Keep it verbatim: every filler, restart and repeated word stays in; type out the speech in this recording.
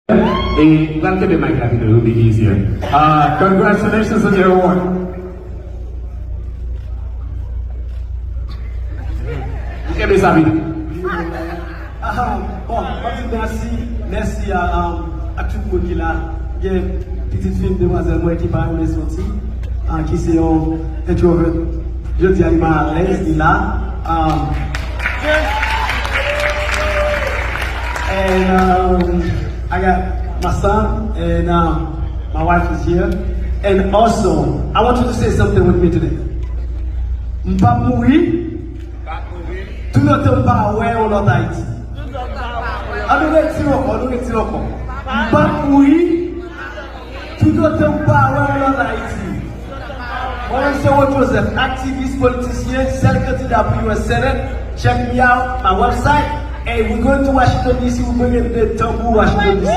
E m pral kenbe mic la pito, yo big easier. Uh, congratulations on your award. Kenbe sa pito. Ah, bon, m ap di mèsi, mèsi a, um, a tout moun ki la. Gen pitit fi m, demwazèl mwen ki pa renmen soti, ah, ki se yon introvert. Jodi a, li pa alèz, li la. Um, and, um, I got my son, and, um, my wife is here. And also, I want you to say something with me today. M p ap mouri toutotan m pa wè yon lòt Ayiti. An nou redi ankò, an nou redi ankò. M p ap mouri toutotan m pa wè yon lòt Ayiti. Mwen menm se Rod Joseph, aktivis, politisyen, sèl kandida pou U S Senate. Check me out, my website. And we going to Washington D C, we bringing the tanbou Washington D C.